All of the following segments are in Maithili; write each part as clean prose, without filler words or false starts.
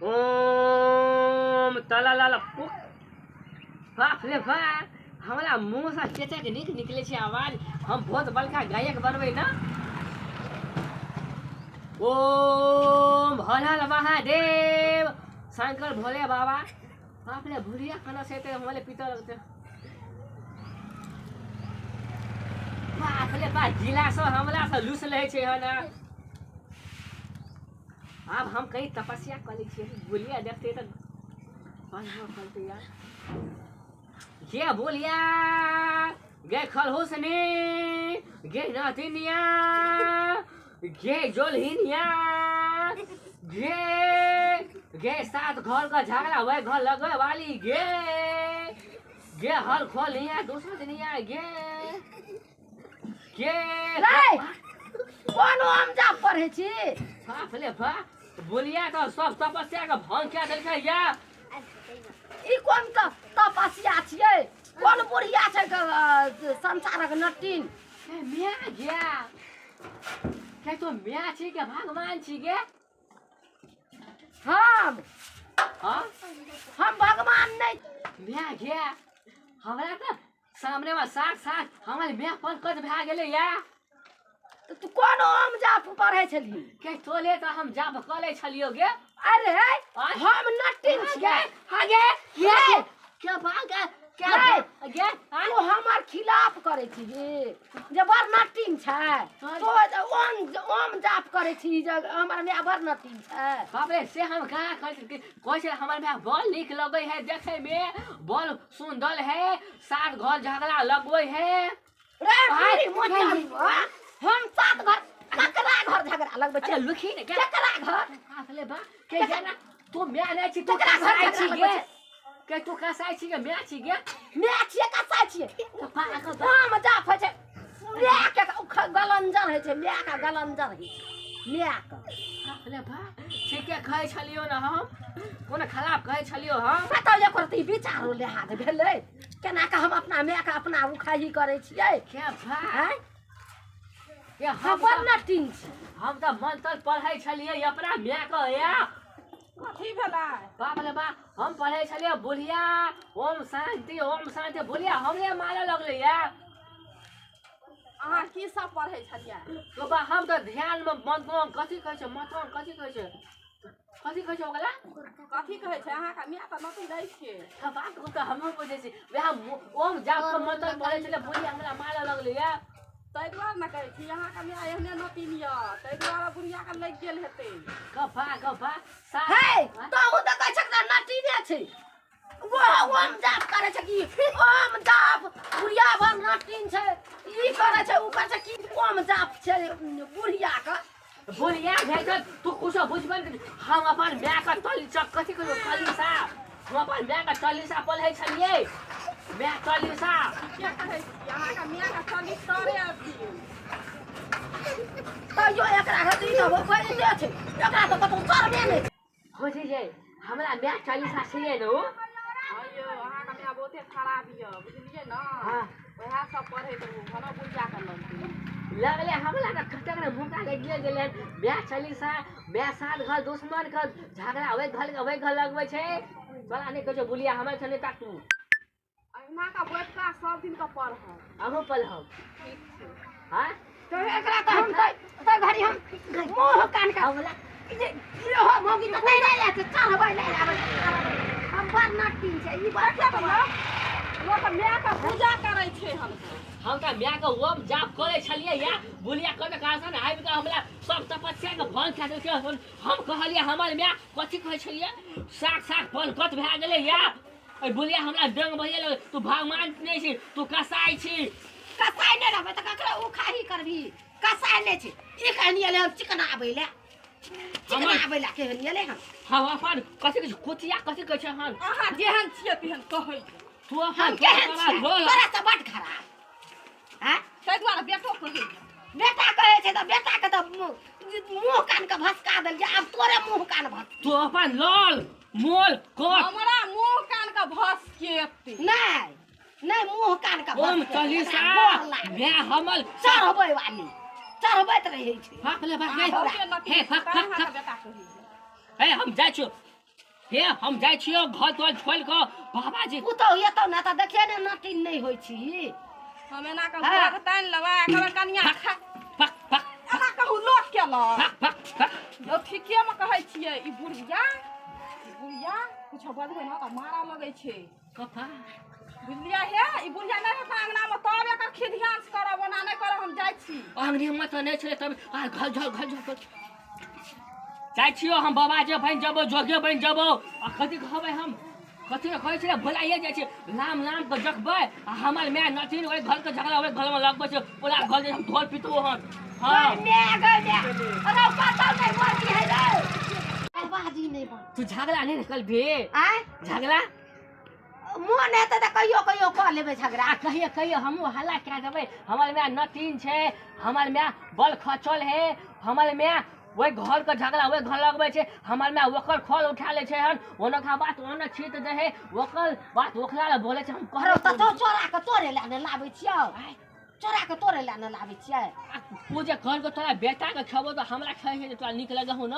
ओम तला लाला पुक। बाप रे बा, हमरा मुँह से कतेक नीक निकले छै आवाज। हम बहुत बड़का गायक बनबै ना। ओम हर हर महादेव शंकर भोले बाबा। बाप रे भूलिया खाना से हमारे पिता लगते। बाप रे बा, गिलास हमरा से लूस लै छै हन। आब हम कहीं तपस्या कऽ लै छियै, बोलिया देखते तऽ करते यार। ये बोलिया गे खलहुसनी गे नातिनिया गे जोलहिनिया गे गे सात घर का झगड़ा वह घर लगवे वाली गे गे हल खोलिया दूसरा दिनिया गे गे। कोन हम जाप पढ़ै छी? बाप रे बा, बोलिया तो सब तपस्या के भंग क्या देलकै या। ई कोन तपस्या छियै? कोन बुढ़िया छै संसारक नटीन? मिया गया के तो मिया छी के भगवान छी गे? हम हां हम भगवान नहीं। मिया गया हमरा त सामने में साथ साथ हमर मिया पर कत भए गेलै या। तो तू कोन ओम जाप पढ़ै छली? के तोले त हम जाप क लै छलियो गे। अरे हम नटीन छियै। हां गे ये के भाग क्या गे? तू हमर खिलाफ करै छी जे बड़ नटीन छै। तो ओम ओम जाप करै छी जे हमर माय बड़ नटीन छै। बाप रे, से हम कहाँ कहै कहै छै हमर माय बड़ नीक लगै है देखै में, बड़ सुंदर है, सात घर झगड़ा लगबै है। रे हम सात घर ककरा घर झगड़ा लगबै छै? लुखी ने ककरा घर? बाप रे बा, के जाना तू माय नै छी, तू कसाई छी गे? के तू कसाई छी गे? माय छी गे? माय छियै कसाई छियै? हम जाप होइ छै माय के गलंजर होइ छै, माय के गलंजर होइ छै माय के। बाप रे बा, ठीके कहै छलियो ना हम, कोनो खराब कहै छलियो हम? कतौ एको रत्ती विचारो लेहाज भेलै केना के हम अपना माय के अपना उखाही करै छियै? के भाई हम बड़ नटीन छी। हम तऽ मंत्र पढ़ै छलियै अपना माय के या। कथी भेलै? बाप रे बा, हम पढ़ै छलियै बुढ़िया ओम शांति ओम शांति, बुढ़िया हमरे मारऽ लगलै या। अहाँ की सब पढ़ै छलियै? तो बा हम तऽ ध्यान में मंत्र कथी कहै छै, मंत्र कथी कहै छै, कथी कहै छै ओकरा? कथी कहै छै? अहाँके माय तऽ नटीन रहै छियै। बात ओ तऽ हमहूँ बुझै छी। वएह ओम जाप के मंत्र पढ़ै छलियै, बुढ़िया हमरा मारऽ लगलै या। ताहि दुआरे ने कहै छी अहाँके माय एहने नटीन यऽ, ताहि दुआरे बुढ़ियाके लागि गेल हेतै। गप्पा गप्पा हे तहु तऽ कहै छै नटीने छै। वो ओम जाप करै छै कि ओम जाप बुढ़िया बड़ नटीन छै, ई करै छै उ करै छै, की ओम जाप छै बुढ़िया के? बुढ़िया जाइ छै तू कुछो बुझबे नहि। हम अपन माय के तली कथी कहै चालीसा, हम अपन माय के चालीसा पढ़ै छलियै। माय चालीसा के कहै छी? अहाँके मायके चालीसा अथी तैयो एकरा हेतै तऽ होइते छै, एकरा तऽ कतौ शरमे नहि होइ छै जे हमरा माय चालीसा छियै ने। हँ यौ, अहाँके माय बहुते खराब यऽ, बुझलियै ने? वएह सब पढ़ैत रहू, घनो बुढ़ियाके लगतै लगलै। हमरा तऽ कतेक ने मौका लगिए गेलै। माय चालीसा, माय सात घर दुश्मन के झगड़ा ओहि घर के ओहि घर लगबै छै। तोरा नहि कहै छौ बुलिया हमर छलै ता तू अहिना के बैठका सब दिन के पढ़ब। हमहूँ पढ़ब। ठीक छै। हाँ तऽ एकरा तऽ हम तऽ घड़ी हम मुँह कान के हमरा जे इहो मौगी तऽ नहि नहि छै, चढ़बै नहि आबै। हम बड़ नटीन छै ई बड़ लोक मायके पूजा करै छै। हम तऽ मायके ओम जाप करै छलियै या बुलिया कऽ कारखाना आबि कऽ हमरा सब तपस्या के भंग खा देलकै। हम कहलियै हमर माय कथी कहै छलियै, साग साग पलकत भए गेलै या। एहि बुलिया हमरा डंग भैया लगलै, तू भगवान नहि छी, तू कसाई छी। कसाई नहि रहबै तऽ ककरो उखाही करबी? कसाई नहि छै। ई कहनी एलै हम चिकनाबै लए, चिकनाबै लए कहनी एलै हम। हम अपन कथी कहै छै कुचिया कथी कहै छै हन? अहाँ जेहन छियै तेहन कहै। तू अपन हम केहन छियै? तोरा तऽ बड खराब। हैं, ताहि दुआरे बेटो कहै, बेटा कहै छै तऽ बेटा के तऽ मुँह कान के भसका देलियै, आब तोरे मुँह कान भस। तू अपन लल मोल कोट हमरा मुँह कान के भसकेतै। नहि नहि, मुँह कान के ओम चालीसा माय हमर चढ़बै वाली चढ़बैत रहै छै। बाप रे बाप, हे फक फक फक बेटा कहै हे हम जाइ छियौ। हे हम जाइ छियो घर द्वार छोड़ के बाबाजी पुतहु एतौ ने तऽ देखियै ने नटिन नहि होइ छी। हम एना कऽ घर तानि लेबै आ कहबै कनिया खा पक पक एना कहू लोक केलक। पक पक पक। यौ ठीके मे कहै छियै ई बुढ़िया बुढ़िया कुछो बजबै ने तऽ मारऽ लगै छै। कथा बुझलियै हे ई बुढ़िया नहि रहत अंगना मे तब एकर खिधियांश करब, ओना नहि करब। हम जाइ छी। अंगने मे तऽ नहि छलै तब आ घर झर घर झर जाइ छियो हम बाबाजी बनि जबो जोगे बनि जबो। आ कथी कहबै हम कथी कहै छै भुलाइए जाइ छै। लाम लाम के जखबै आ हमर माय नथिन ओहि घर के झगड़ा ओहि घर मे लगबै छै पूरा घर जे हम ढोल पिटबो हन। हाँ गै माय गै माय अरे कतौ नहि बजी है रे बाबाजी नहि बन। तू झगड़ा नहि ने करबी? आँय झगड़ा मोन हेतै तऽ कहियो कहियो कऽ लेबै झगड़ा। आ कहियो कहियो हमहूँ हल्ला कए देबै हमर माय नथिन छै हमर माय बल खचल है हमर माय ओहि घर के झगड़ा ओहि घर लगबै छै हमर माय ओकर खल उठा लै छै हन ओनका बात ओने छीट दै है ओकर बात ओकरा लए बोलै छै। हम अरे कहबै तऽ तो चोरा के तोरे लए ने लाबै छियौ, चोरा के तोरे लए ने लाबै छियै। आ ओ जे घर के तोरा बेटा के खेबो तऽ हमरा खाइ छै तोरा नीक लगहु न?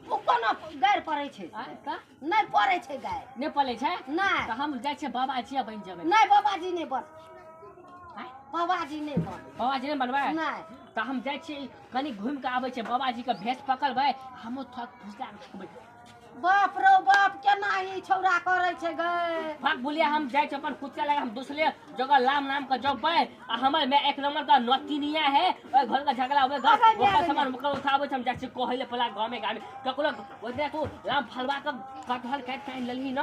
ओ कोना गारि पड़ै छै? आँय, तऽ नहि पड़ै छै गारि। नहि पड़ै छै? नहि। तऽ हम जाइ छियै बाबाजी बनि जेबै। नहि बाबाजी नहि बन। आँय? बाबाजी नहि बन। बाबाजी नहि बनबै? नहि। तऽ हम जाइ छियै कनि घुमि कऽ आबै छियै बाबाजी के भेष पकड़बै हमहूँ थक फुसला कऽ खेबै। बाप रौ बाप केना ई छौड़ा करै छै गै। भाग बुलिया हम जाइ छियै अपन कुत्ता लगा हम दोसरे जगह लाम लाम के जबै आ हमर माय एक नंबर के नतिनिया है ओहि घर के झगड़ा ओहि घर अरे ओकर माय सामान ओकर उठाबै छै। हम जाइ छियै कहै लए पला गामे गामे ककरो ओतने तू राम फलवा के कटहल काटि कऽ आनि लेलही न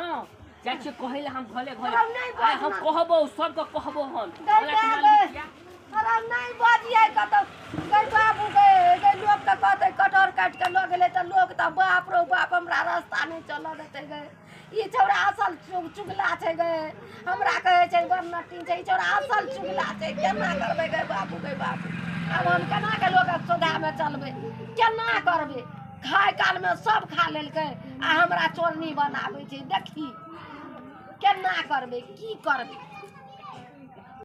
जाइ छियै कहै लए हम घरे घरे। अरे नहि आइ हम बाजना। कहबो सबके कहबो हम। गै हमरा माय सुना गै। लेलही किया? अरे नहि बजियै कतौ गै बाबू गै गै लोक तऽ कहतै कटहर काटि कऽ लऽ गेलै तऽ लोक तऽ बाप रौ बाप हमरा रास्ता नहि चलऽ देतै गै। ई छौड़ा असल चुगला छै गै हमरा कहै छै बड़ नटिन छै ई छौड़ा असल चुगला छै। केना करबै गै बाबू गै बाबू आब हम केना के लोकक सोझामे चलबै केना करबै? खाय कालमे सब खा लेलकै आ हमरा चोरनी बनाबै छै। देखी केना करबै की करबै?